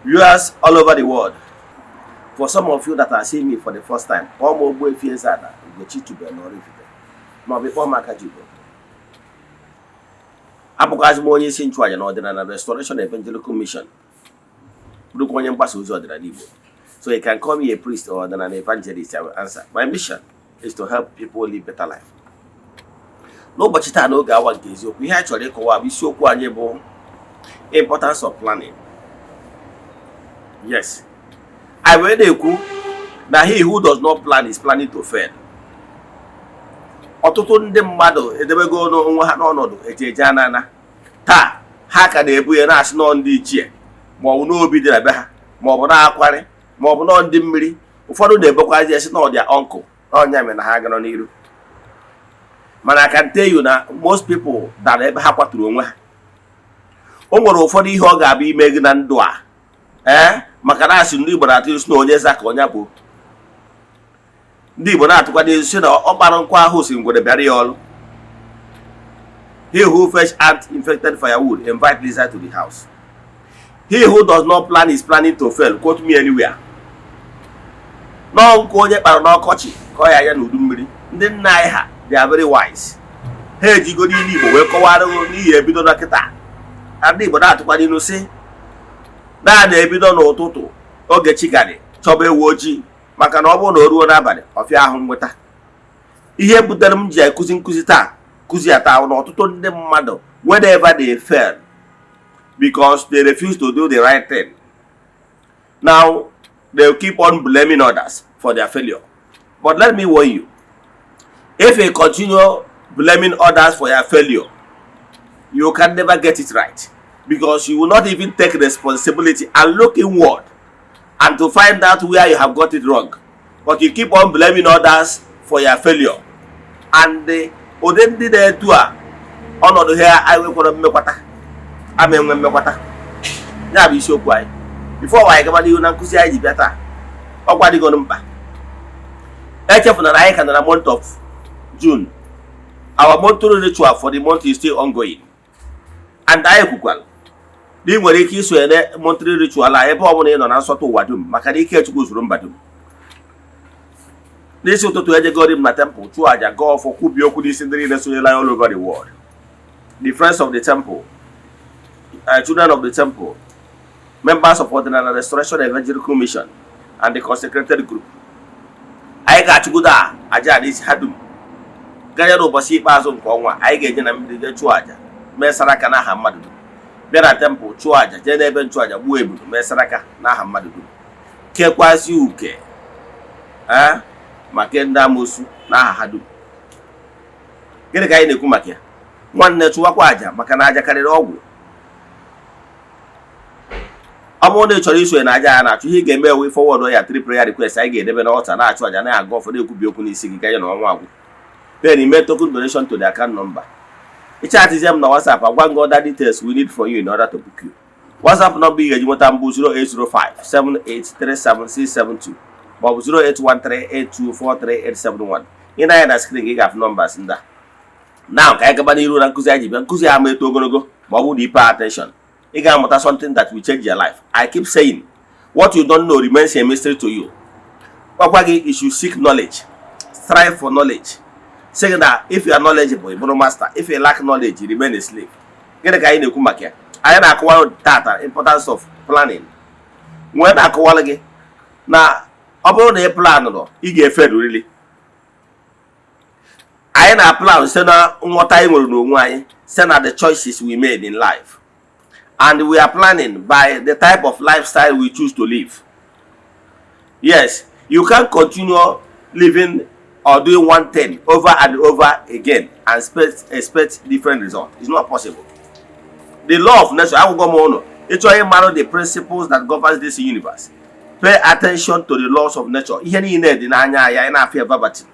Viewers all over the world, for some of you that are seeing me for the first time, kpọọ m Ogbuefi Eze-Ana Ugochi tubelu n'Oraifite, maọbụ ịkpọọ m Akajiugo. Abụkwazị m onye isi nchụaja na Ọdịnala Restoration Evangelical Mission, bụrụkwa onye mgbasa ozi ọdịnala Igbo. So you can call me a priest or an evangelist, I will answer. My mission is to help people live better life. N'ụbọchị taa, n'oge awa nke eziokwu, ihe anyị chọrọ ịkọwa bụ isiokwu anyị bụ importance of planning. Yes, anyị wee na-ekwu na he who does not plan is planning to fail. Ọtụtụ ndị mmadụ edebego onwe ha n'ọnọdụ eji eje anana. Taa ha ka na-ebu ya na-asị nọọ ndị ichie, maọbụ n'obi dị na be ha, maọbụ na-akwarị, maọbụ nọọ ndị mmiri. Ụfọdụ na-ebekwazi esi na ọdịa ọnkụ n'ọnya mere na ha gara n'iru. Mana I can tell you na most people dara ebe ha kwaturu onwe ha. O nwere ụfọdụ ihe ọ ga-abụ ime gị na ndụ a, ee, maka na asị ndị Igbo na-atụ isi na onye za ka onye bụ. Ndị Igbo na-atụkwa n'izu si na ọ kpara nkwa ahụ si ngwere bịara ya ọrụ. He who fetch ant infected firewood invite lizard to the house. He who does not plan is planning to fail. Quote me anywhere. Nọọ nke onye kpara n'ọkọchị ka ọ ya anya n'udu mmiri. Ndị nna anyị ha, they are very wise. Ha ejigo n'ilu Igbo wee kọwara n'ihi ebido na kịta. Ndị Igbo na-atụkwa n'ilu si na na-ebido n'ụtụtụ oge chi garị chọba ewu ojii, maka na ọ bụrụ na o ruo n'abalị, ọfịa ahụ nweta. Ihe butere m ji akụzi nkụzi taa, kụzi ya taa, na ọtụtụ ndị mmadụ, whenever they fail because they refuse to do the right thing, now they keep on blaming others for their failure. But let me warn you, if you continue blaming others for your failure, you can never get it right, because you will not even take responsibility and look inward and to find out where you have got it wrong. But you keep on blaming others for your failure, and ụdị ndị na-etu a ọnọdụ ha anyị nwekwara mmekwata ama enwe mmekwata. Ya bụ isiokwu anyị. Before anyị gaba n'ihu na nkụzi anyị ji bịa taa, ọgwa dịgoro mkpa. Echefuna na anyị ka nọ na month of June. Our monthly ritual for the month is still ongoing, and anyị kwukwara na ị nwere ike isonye na monthly ritual a ebe ọbụla ị nọ na nsọtụ ụwa dum, maka na ike Chukwu zuru mba dum. N'isi ụtụtụ, ejegori m na temple chụọ aja, gaa ọfọ, kwubie okwu n'isi ndị niile sonyela all over the world, the friends of the temple, children of the temple, members of Ọdịnala Restoration Evangelical Mission and the consecrated group. Anyị ga-achụgodo aja a n'isi ha dum ganye n'ụbọchị ikpeazụ nke ọnwa. Anyị ga-eje na mmiri jee chụọ aja, mee saraka n'aha mmadụ dum. Bịa na temple chụọ aja, jee n'ebe nchụaja gbuo ebulu, mee saraka n'aha mmadụ dum, kekwasị uke, ee, ma kee ndị amoosu n'aha ha dum. Gịnị ka anyị na-ekwu maka ya? Nwanne, chụwakwa aja, maka na aja karịrị ọgwụ. Ọ bụrụ na ị chọrọ isonye na aja ya na-achụ, ihe ị ga-eme ewe forward ya three prayer request anyị ga-edebe n'ọta, na-achụ aja, na-aga ọfọ, na-ekwubi okwu n'isi gị ganye na ọnwa agwụ. Then ime token donation to the account number. Ịchatizie m na WhatsApp, agwa gị other details we need from you in order to book you. WhatsApp number ị ga-eji nweta mbụ 08057837672 maọbụ 08138243871. Ị na-anya na screen gị, ga-afụ numbers ndị a. Now ka anyị gaba n'iru na nkụzi anyị ji bịa. Nkụzi ama eto ogologo, ma ọ bụrụ na ị pay attention, ị ga-amụta something that will change your life. I keep saying, what you don't know remains a mystery to you. Gwakwa gị, you should seek knowledge, strive for knowledge. Sị gị na if you are knowledgeable, ị bụrụ master. If you lack knowledge, you remain a slave. Gịnị ka anyị na-ekwu maka ya? Anyị na-akọwa tata importance of planning. Nwee na-akọwara gị na ọ bụrụ na ị planụrụ, ị ga-eferurili. Anyị na plan site na nghọta anyị nwere n'onwe anyị, site na the choices we made in life, and we are planning by the type of lifestyle we choose to live. Yes, you can continue living or doing one thing over and over again and expect different result. It's not possible. The law of nature, akwụkwọ m ụnụ ịchọ ịmarụ the principles that governs this universe, pay attention to the laws of nature. Ihe niile dị n'anya ya, ị na-afịa verbatim.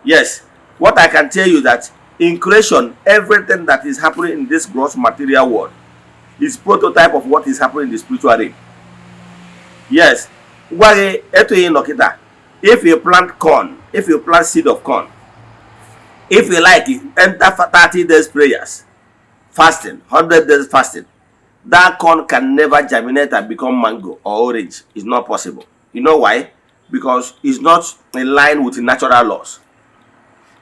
Yes, what I can tell you that in creation, everything that is happening in this gross material world is prototype of what is happening in the spiritual realm. Yes, gwa gị etu ị nọ kịta, if you plant corn, if you plant seed of corn, if you like, enter for 30 days prayers, fasting, 100 days fasting, That corn can never germinate and become mango or orange. It's not possible. You know why? Because it's not in line with natural laws.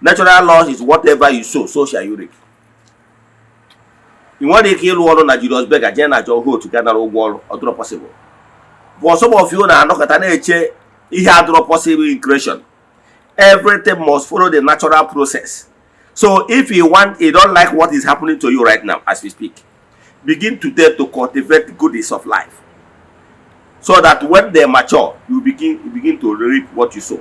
Natural laws is whatever you sow, so shall you reap. Ị nwere ike ịrụ ọrụ na Julius Berger, jee na John Holt ga nara ụgwọ ọrụ. Ọ dịrọ possible. But some of you na-anọkọta na-eche ihe adịrọ possible in creation. Everything must follow the natural process. So if you want, you don't like what is happening to you right now as we speak, begin today to cultivate goodies of life so that when they mature, you begin to reap what you sow.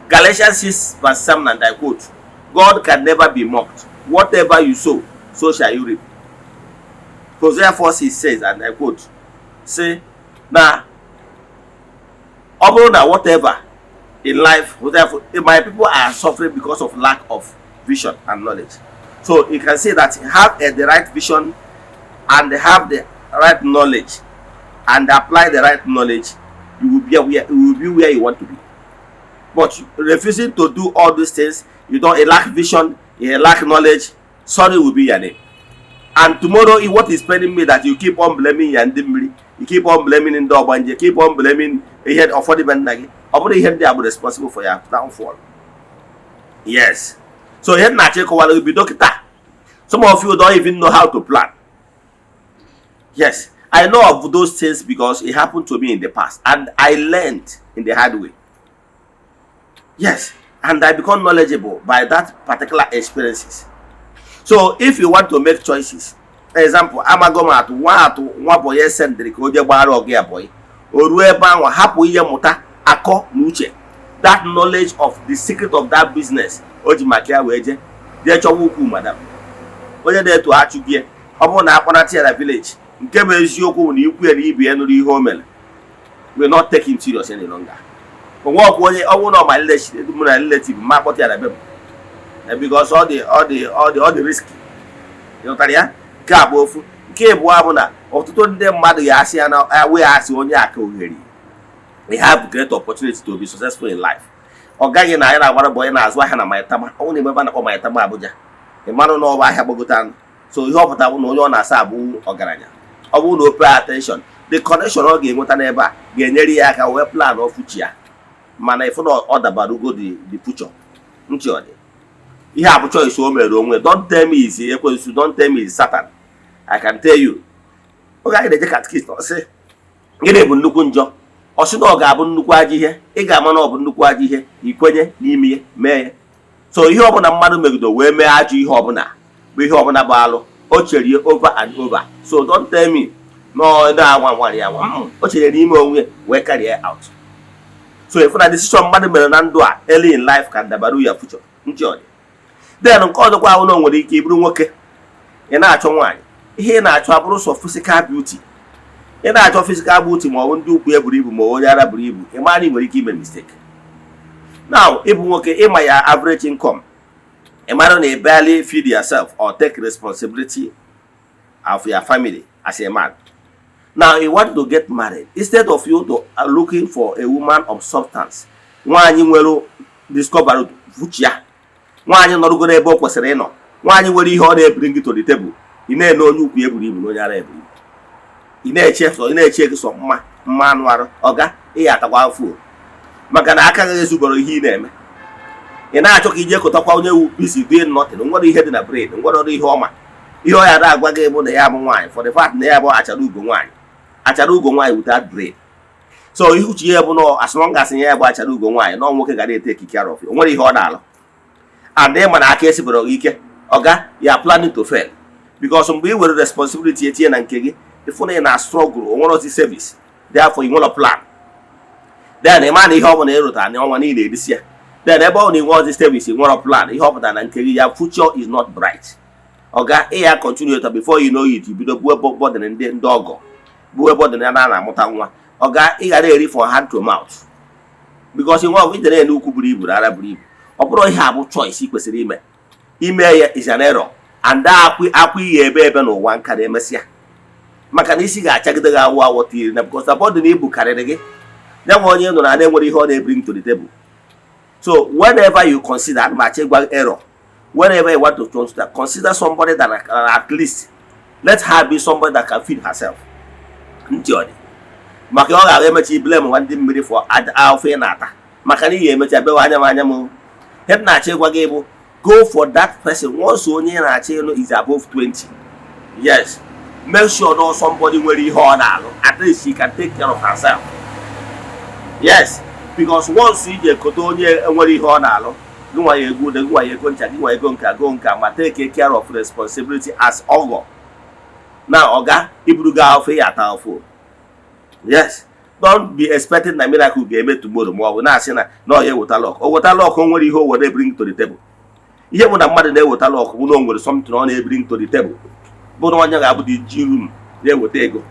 Galatians 6 verse 7, and I quote, "God can never be mocked. Whatever you sow, so shall you reap." Hosea 4 6 says, and I quote, say na ọ bụrụ na whatever in life, whatever, my people are suffering because of lack of vision and knowledge. So you can see that have the right vision and have the right knowledge and apply the right knowledge, you will be where you want to be. But refusing to do all these things, you don't, you lack vision, you lack knowledge, sorry will be your name. And tomorrow, what is paining me, that you keep on blaming ya ndị mmiri, you keep on blaming ndị ọgbanje, keep on blaming ihe ụfọdụ be nna gị. Ọ bụrụ ihe ndị a bụ responsible for your downfall. Yes, so ihe m na-achọ ịkọwara gị, bido kịta. Some of you don't even know how to plan. Yes, I know of those things because it happened to me in the past and I learned in the hard way. Yes, and I become knowledgeable by that particular experiences. So if you want to make choices, example, amago m atụ nwa atụ nwa boy sendịrị ka o jee gbara ọgụ ya boy. O ruo ebe ahụ, hapụ ihe mmụta, akọ na uche, that knowledge of the secret of that business o ji maka ya wee jee jee chọwa ukwu madam onye na-eto achụghị ya. Ọ bụrụ na akpọnata ya na village, nke bụ eziokwu bụ na ikwu ya na ibe ya nụrụ ihe o mere will not take him serious any longer. Onwe ọkwa onye ọ bụrụ na ọ ma mụ na relative ma akpọta ya na be m, because ọ dị risky. Ịghọtara ya? Nke a bụ ofu. Nke ịbụọ bụ na ọtụtụ ndị mmadụ ya asị ya na wee asị onye aka ohere, they have great opportunity to be successful in life. Ọ gaghị na anyị na-agbara bụ onye na-azụ ahịa na Maitama. Ọ bụrụ na ebe a na-akpọ Maitama, Abuja, ị marụ na ọ bụ ahịa gbagote anụ. So ihe ọ pụtara bụ na onye ọ na-asa abụ ọgaranya. Ọ bụrụ na o pay attention, the connection ọ ga-enweta n'ebe a ga-enyere ya aka wee plan ọ future ya. Mana ịfụ na ọ dabara ugo the future ntị ọ dị ihe a bụ choice o mere onwe. Don't tell me is ekwensu, don't tell me is Satan. I can tell you, oge anyị na-eje catechist, ọ sị gịnị bụ nnukwu njọ? Ọ sị na ọ ga-abụ nnukwu ajọ ihe. Ị ga-ama na ọ bụ nnukwu ajọ ihe, ikwenye n'ime ya, mee ya. So ihe ọbụla mmadụ megido wee mee ajọ ihe ọbụla bụ ihe ọbụla bụ alụ, o chere ya over and over. So don't tell me na ọ na-anwa nwaanyị ya nwa o chere n'ime onwe ya wee carry out. So if na decision mmadụ mere na ndụ a early in life can dabaru ya future ntị ọ dị. Then nke ọzọkwa ahụ na o nwere ike ịbụrụ nwoke, ị na-achọ nwaanyị, ihe ị na-achọ abụrụ sọ physical beauty. Ị na-achọ physical beauty, ma ọ bụ ndị ukwu ya buru ibu, ma ọ bụ onye ara buru ibu, ị mara na ị nwere ike ime mistake. Now, ịbụ nwoke, ịma ya average income, ị mara na ị barely feed yourself or take responsibility of your family as a man. Now you want to get married. Instead of you to looking for a woman of substance, nwaanyị nwere discover future ya, nwaanyị nọrụgoro ebe o kwesịrị ịnọ, nwaanyị nwere ihe ọ na-ebring to the table, ị na-ene onye ukwu eburu ibu na onye ara eburu ibu. Ị na-eche sọ, ị na-eche gị sọ mma mma anụ arụ. Ọga, ị ya atakwa afọ, maka na aka gị ezubere ihe ị na-eme. Ị na-achọ ka ije kụtakwa onye wu busy doing nothing, nwere ihe dị na brain, nwere ọrụ ihe ọma. Ihe ọ ya na-agwa gị bụ na ya bụ nwaanyị, for the fact na ya bụ achara ugo nwaanyị, achara ugo nwaanyị without brain. So ihe uche ya bụ na as long as ya bụ achara ugo nwaanyị, na nwoke ga na-etake care of you, o nwere ihe ọ na-alụ, and ị ma na aka esibere gị ike. Ọga, ya planning to fail, because mgbe ị were responsibility etinye na nke gị, ịfụ na ị na struggle, o nwere ozi service. Therefore, ị nwere plan. Then ị ma na ihe ọ bụla ị rụtara n'ọnwa niile erisi ya. Then ebe ọ na inwe ozi service, ị nwere plan, ihe ọ pụtara na nke gị, ya future is not bright. Ọga, ị ya continue ta, before you know it, bido buwe burden ndị ọgọ, buwe burden ya na na-amụta nwa. Ọga, ị gara eri from hand to mouth, because nwe ọgụ ijere n'ukwu buru ibu na ara buru ibu. Ọ bụrụ ihe a bụ choice ị kwesịrị ime, ime ya is an error, and akwụ akwụ ihe ebe ebe n'ụwa nka na-emesịa, maka na isi ga-achagide gị awụ awụ tiri na, because the burden ibu karịrị gị. Ya nwe onye nọ na na-enwere ihe ọ na-ebring to the table. So whenever you consider, ana m achọ ịgwa error, whenever you want to consider, consider somebody that can at least Let her be somebody that can feed herself. Ntị ọ dị maka ọ ga-agha emecha blame nwa ndị mmiri for afọ ị na-ata, maka na ị ga-emecha bewe anya m anya m. Ihe m na-achọ ịgwa gị bụ, go for that person. Once onye ị na-achọ ịlụ is above 20 years, make sure na somebody nwere ihe ọ na-alụ. At least she can take care of herself. Yes, because once ị ga-ekote onye nwere ihe ọ na-alụ, gị nwa ya ego ude, gị nwa ya ego ncha, gị nwa ego nka go nka, ma take care of responsibility as ọgọ na ọga iburu gị afọ ya ata afọ. Yes, don't be expecting na miracle ga-eme tomorrow, ma ọ bụ na-asị na ọ ya eweta luck. O weta luck, o nwere ihe o were bring to the table. Ihe bụ na mmadụ na-eweta luck bụ na o nwere something ọ na-ebring to the table, bụ na onye ga-abụ the G room na-eweta ego.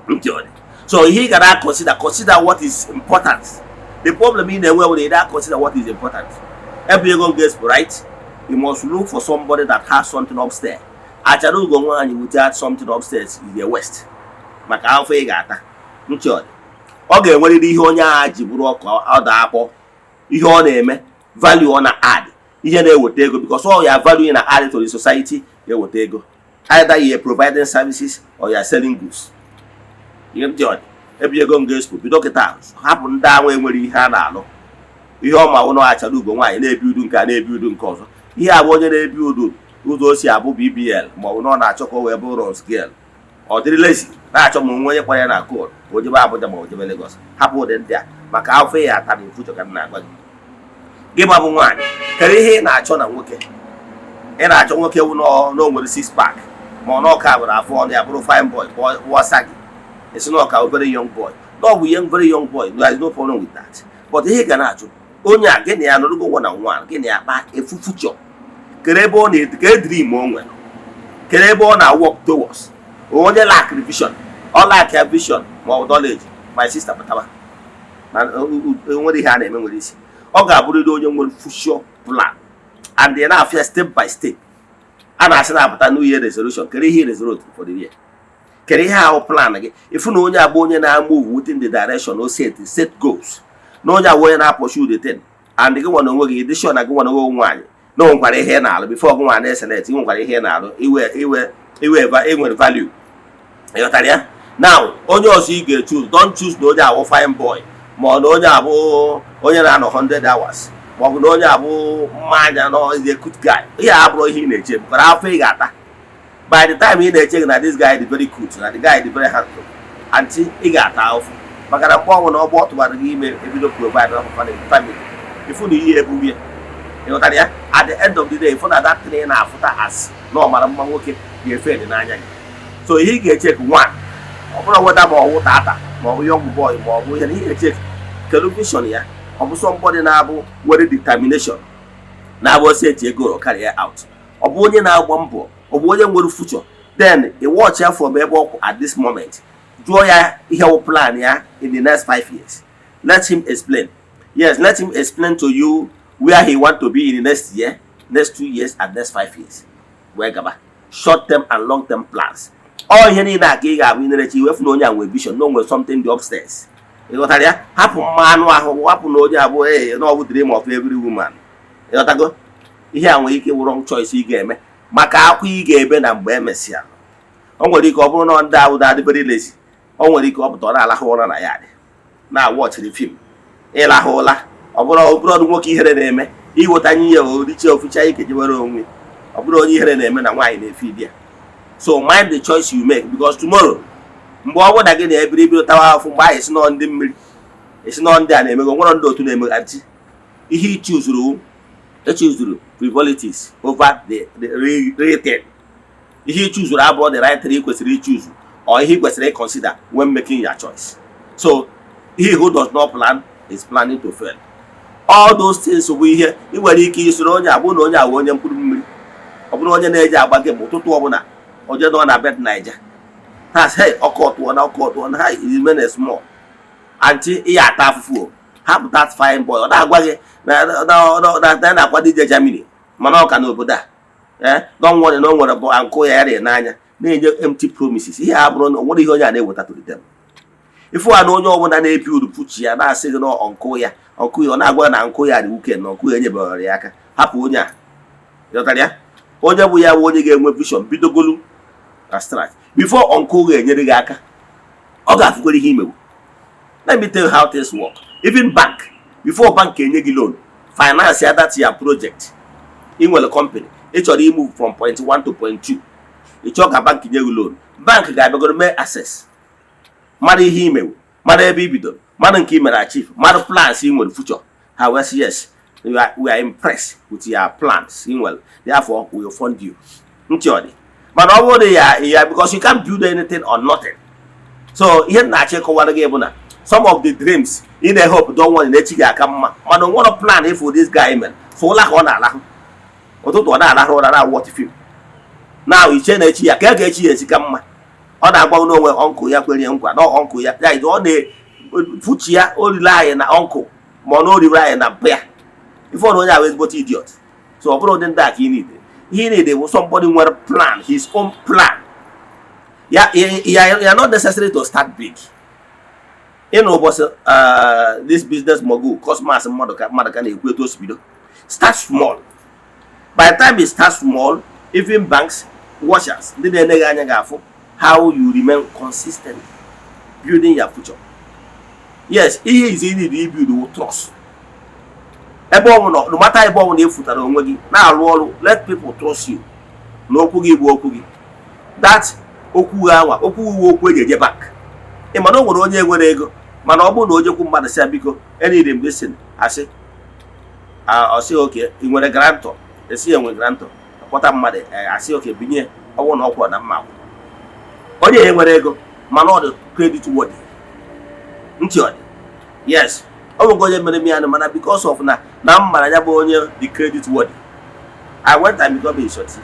Ntị ọ dị. So ihe ị gara consider what is important. The problem ị na-enwe nwere ị consider what is important. Ebe ego gets right, you must look for somebody that has something upstairs. Achara ugo nwaanyị without something upstairs is a waste, maka afọ ị ga-ata. Ntị ọ dị. Ọ ga-enwerịrị ihe onye agha ji bụrụ ọkụ ọ akpọ, ihe ọ na-eme, value ọ na-add, ihe na-eweta ego, because all your value na add to the society ga-eweta ego, either you are providing services or you are selling goods. Ihe ndị ọ dị ebe ego nga expo bido kịta, hapụ ndị ahụ enwere ihe a na-alụ. Ihe ọ ma ụnọ achara ugo nwaanyị na-ebi udu nke a, na-ebi udu nke ọzọ. Ihe abụ onye na-ebi udu ụzọ o si abụ BBL, ma ọ bụ na ọ na-achọ ka o wee bụrụ runs girl, ọ dịrị lazy, na-achọ ma onwe onye kpọrọ ya na call ka o jebe Abuja ma o jebe Lagos. Hapụ ụdị ndị a, maka afọ ya ata na future ka m na-agwa gị. Gị ma bụ nwaanyị, kedu ihe ị na-achọ na nwoke? Ị na-achọ nwoke wụ na o nwere six pack, ma ọ na ọka bụrụ afọ ọnụ ya bụrụ fine boy wọsa gị, esi na ọka obere young boy, na ọ bụ young, very young boy, there is no problem with that. But ihe ị ga na-achụ onye a, gị na ya nọrọgo one on one, gị na ya kpa efu future, kere ebe ọ na kere dream o nwere, kere ebe ọ na-work towards. Onye lack vision, ọ lack ya vision ma ọ bụ knowledge, my sister, pụtaba na nwere ihe a na-eme nwere isi. Ọ ga-abụrịrị onye nwere future plan and ị na-afịa step by step. A na-asị na-apụta new year resolution. Kere ihe resolute for the year? Kere ihe ahụ plan gị? Ịfụ na onye abụ onye na-move within the direction o set goals, na onye abụ onye na-pursue the thing, and gị nwa na onwe gị dị sure na gị nwa na onwe nwaanyị na o nwekwara ihe ị na-alụ before gị nwa na-eselect. Ị nwekwara ihe ị na-alụ iwe iwe iwe enwere value. Ịghọtara ya? Now, onye ọzọ ị ga-echoose, don't choose na onye awụ fine boy, ma ọ na onye abụ onye na-anọ 100 hours, ma ọ bụ na onye abụ mmanya na is a good guy. Ihe a abụrụ ihe ị na-eche bụkwara afọ ị ga-ata. By the time ị na-eche gị na this guy dị very cute, na the guy dị very handsome, aunty, ị ga-ata ahụfụ, maka na mgbe ọnwụ na ọgbọ tụbara gị ime, ebido provide for family, ifu na ihe ebughị ya. Ịghọtara ya? At the end of the day, ifu na that thing ị na-afụta as na ọ mara mma nwoke ga-efe dị n'anya gị. So ihe ị ga-echeck one, ọ bụrụ weda ma ọ wụ tata, ma ọ bụ young boy, ma ọ bụ ihe na ihe ga-echeck, kedu vision ya? Ọ bụ somebody na-abụ nwere determination, na-abụ osi eti ego carry out? Ọ bụ onye na-agba mbọ? Ọ bụ onye nwere future? Then ị watch ya from ebe ọkwụ at this moment, jụọ ya ihe wụ plan ya in the next 5 years. Let him explain. Yes, let him explain to you where he want to be in the next year, next 2 years and next 5 years, wee gaba short term and long term plans. Ọ ihe niile a ka ị ga-abụ inerechi iwefu na onye a nwere vision, na o nwere something dị upstairs. Ịghọtara ya? Hapụ mma anụ ahụ, hapụ na onye abụ ee na ọ bụ dream of every woman. Ịghọtago? Ihe a nwere ike wụ wrong choice ị ga-eme, maka akwa ị ga-ebe na mgbe emesịa. O nwere ike ọ bụrụ na ndị ahụ dị very lazy. O nwere ike ọ pụta, ọ na-alahụ ụra na ya dị na-awatchịrị film, ịlahụ ụla. Ọ bụrụ nwoke ihere na-eme iwetanye ihe oriche oficha ike jewere onwe. Ọ bụrụ onye ihere na-eme na nwaanyị na-efe idi ya. So mind the choice you make, because tomorrow, mgbe ọ bụrụ na gị na-ebiri bido tawa afụ, mgbe ahụ esi nọ ndị mmiri, esi nọ ndị a na-emego nwere ndị otu na-emego aunty. Ihe ichuzuru, echuzuru frivolities over the real thing. Ihe ichuzuru abụọ the right thing ị kwesịrị ichuzu or ihe ị kwesịrị ịconsider when making your choice. So he who does not plan is planning to fail. All those things bụ ihe ị nwere ike isoro onye abụ na onye awụ onye mkpụrụ mmiri. Ọ bụrụ onye na-eji agba game ụtụtụ ọbụla, oje nọ na Bet Naija, ha sị, "Hey, ọkụ ọtụọ na ọkụ ọtụọ na ha remain small." Aunty, ihe ata afụfụ o. Hapụ that fine boy ọ na-agwa gị na na-akwado ije Germany, mana ọ ka n'obodo a. Ee, don't worry, na o nwere bụ ankụ ya ya n'anya na-enye empty promises. Ihe a bụrụ na o nwere ihe onye a na-eweta to the table. Ifu ha na onye ọbụla na-ebi uru puchi ya na-asị gị na ọnkụ ya, ọnkụ ya, ọ na-agwa na nkụ ya dị weekend, na ọnkụ ya enyebeghara ya aka. Hapụ onye a. Ghọtara ya? Onye bụ ya bụ onye ga-enwe vision bidogolu. Na start before uncle ga-enyere gị aka, ọ ga-afụkwara ihe imewu. Let me tell you how things work. Even bank, before bank enye gị loan, finance ya that your project, ị nwere company ị chọrọ imove from point 1 to point 2, ị chọọ ka bank nye gị loan, bank ga-abịagoro mee access, mara ihe imewu, mara ebe i bidoro, mara nke ị mere achieve, mara plans ị nwere future. Ha wee sị, "Yes, we are impressed with your plans ị nwere, therefore we will fund you." Ntị ọ dị, mana ọ bụrụ na ya ya, because you can't build anything on nothing. So ihe m na-achọ ịkọwara gị bụ na some of the dreams ị na-ehope, don't worry, na echi ga-aka mma, mana o nwere plan. If this guy mere so ụla ka ọ na-alahụ ụtụtụ, ọ na-arahụ ụra na watch film na iche na echi ya ka a ga-echi ya esi ka mma, ọ na-agwa n'onwe uncle ya kwere ya nkwa na uncle ya ya ọ na-fuchi ya oriri anyị na uncle, ma ọ na oriri anyị na mpa ya. Ife ọ na onye ahụ ezigbote idiot. So ọ bụrụ ụdị ndị a ka ị need. Ihe ị need bụ somebody nwere plan, his own plan ya ya ya. Not necessary to start big. Ịnụ ụbọchị this business mogul Cosmas mmadụ ka na-ekwu etu o si bido. Start small. By the time you start small, even banks, watchers, ndị na-ene gị anya ga-afụ how you remain consistent building your future. Yes, ihe izi you need ibuild wu trust. Ebe ọ bụla, no matter ebe ọ bụla efutara onwe gị na-arụ ọrụ, let people trust you na okwu gị bụ okwu gị. That okwu gị anwa, okwu gị wụ okwu eji eje bank. Ị ma na o nwere onye nwere ego, mana ọ bụrụ na o jekwu mmadụ sị ya, "Biko, eniri m this," asị ọ sị, "Okay, ị nwere guarantor?" Esi ya nwere guarantor, akpọta mmadụ, asị, "Okay, binye." Ọ bụrụ na ọ kwụrụ na mma akwụ onye ya nwere ego, mana ọ dị credit worthy. Ntị ọ dị. Yes, ọ nwego onye mere m ya, mana because of na m mara ya bụ onye dị credit worthy, I went and become a surety,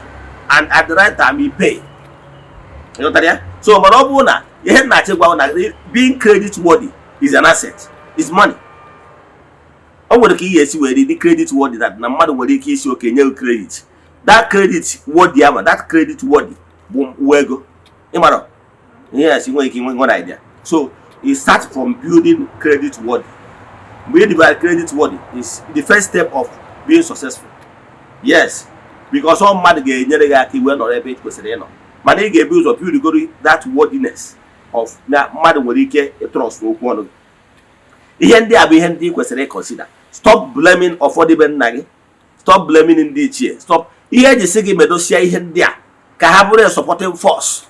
and at the right time he pay. Ịghọtara ya? So mana ọ bụrụ na ihe m na-achọ ịgwa na being credit worthy is an asset, is money. O nwere ka ị ga-esi were dị credit worthy that na mmadụ nwere ike isi oke nye gị credit. That credit worthy ama, that credit worthy bụ uwe ego. Ịmara ihe ya si nwere ike inwe nwere idea. So it start from building credit worthy. Mgbe ị dịbara credit worthy is the first step of being successful. Yes, because ọ mmadụ ga-enyere gị aka iwe nọrọ ebe ị kwesịrị ịnọ, mana ị ga-ebu ụzọ build that worthiness of na mmadụ nwere ike ịtrust okwu ọnụ gị. Ihe ndị a bụ ihe ndị ị kwesịrị ịconsider. Stop blaming ụfọdụ be nna gị, stop blaming ndị ichie, stop. Ihe eji sị gị medosia ihe ndị a ka ha bụrụ a supporting force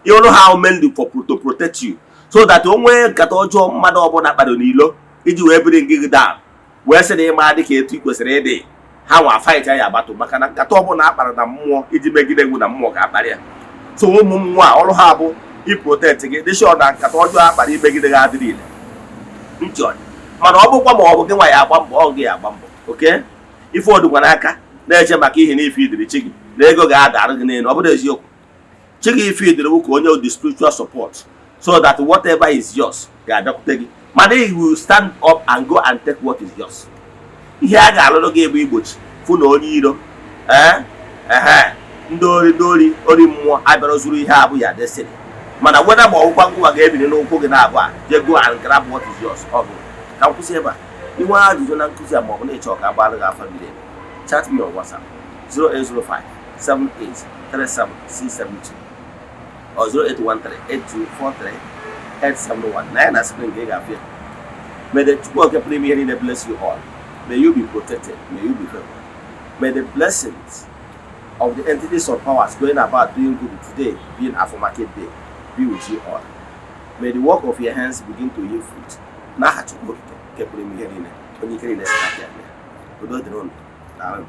ịhụrụ ha mainly for to protect you, so that o nwee nkata ọjọọ mmadụ ọbụla kpado n'ilo iji wee bring gị down, wee sị na ịma dị ka etu ị kwesịrị ịdị, ha nwa fight ya abatụ, maka na nkata ọbụla akpara na mmụọ iji megide egwu na mmụọ ga-akparị ya. So ụmụ mmụọ a, ọrụ ha bụ iprotect gị, dị sure na nkata ọjọọ akpara imegide gị adịrị ile. Ntị ọ dị, mana ọ bụkwa ma ọ bụ gị nwa ya agba mbọ, ọ gị ya agba mbọ. Oke ife odugwa n'aka na-eche maka ihe na ife idiri chi gị na ego ga-adarụ gị n'elu. Ọ bụrụ eziokwu, chi gị ife idiri bụ ka onye the spiritual support, so that whatever is yours ga-abịakwute gị, mana you will stand up and go and take what is yours. Ihe a ga-alụrụ gị bụ igbochi fụ na onye iro, ee, ehe, ndị ori, ndị ori, ori mmụọ abịara zuru ihe a bụ ya destiny. Mana weda ma ọgwụkwa ngwa ga-ebili n'ụkwụ gị na-abụ a jee go and grab what is yours. Ọ bụ ka m kwụsị ebe a. Inwe ajụjụ na nkụzi a, ma ọ bụ na ịchọ ka agbara gị afa miri emi, chat me on WhatsApp 0805 78 37 672 or 0813 8243 871. Na ya na screen ka ị ga-afụ ya. May the Chukwu Oke pụrụ ime ihe niile bless you all. May you be protected. May you be favored. May the blessings of the entities of powers going about doing good today, being Afọ Market Day, be with you all. May the work of your hands begin to yield fruit. N'aha Chukwu Okike nke pụrụ ime ihe niile, onye ike niile si n'aka ya bịa. Udo dịrị unu. Daalụ.